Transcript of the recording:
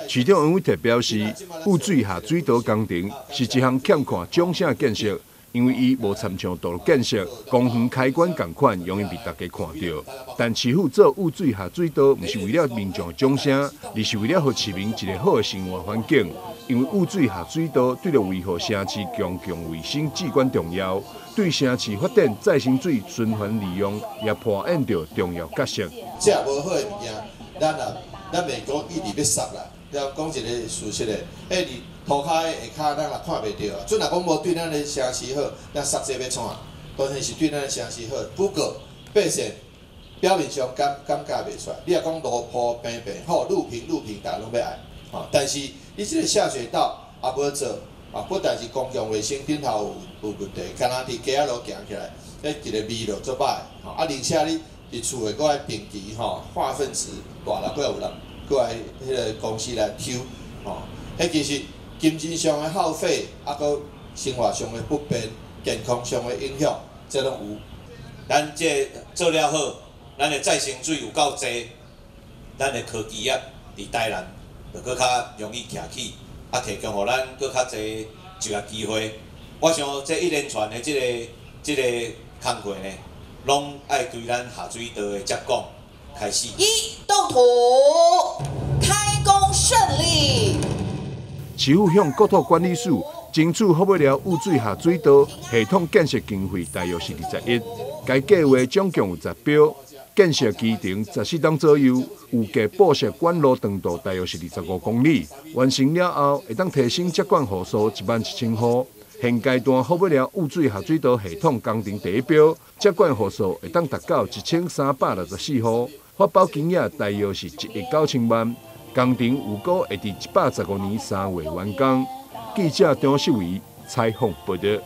市長黃偉哲表示，雨水下水道工程是一項欠看獎賞建設，因為伊無親像道路建設、公園開關仝款，容易被大家看著。但市府做雨水下水道，毋是為了民眾掌聲，而是為了予市民一个好的生活環境。因為雨水下水道對著維護城市公共衛生至關重要，對城市發展再生水循環利用也扮演著重要角色。這無好的物件，咱也咱袂講一直欲殺啦。講一个事實的，彼佇塗跤的下跤，咱也看袂著啊。準若講無對咱的城市好，咱殺這欲創啊？當然是對咱的城市好。不過百姓表面上感覺袂出來。你若講路鋪平平好，路平路平，逐家攏欲愛。吼，但是你這个下水道也無做，啊，不但是公共衛生頂頭有問題，敢若佇街仔路行起來，彼一个味道足歹，吼，啊，而且你佇厝的閣愛定期吼化糞池大了，閣有人閣來彼个公司來抽，吼，彼其實金錢上的耗費，啊，閣生活上的不便，健康上的影響，這攏有。咱這做了好，咱的再生水有夠濟，咱的科技業佇台南就閣較容易徛起，啊，提供予咱閣較濟就業機會。我想這一連串的這個工課呢，攏愛對咱下水道的接管開始。一動土，開工順利。市府向國土管理署爭取好尾了雨水下水道系統建設經費大約是20億，該計劃總共有10標，建設期程14冬左右，預計布設管路長度大約是25公里，完成了後會當提升接管戶數11,000戶。現階段好尾了雨水下水道系統工程第一標，接管戶數會當達到1364戶，發包金額大約是1億9千萬。工程預估會佇115年3月完工。記者張秀維採訪報導。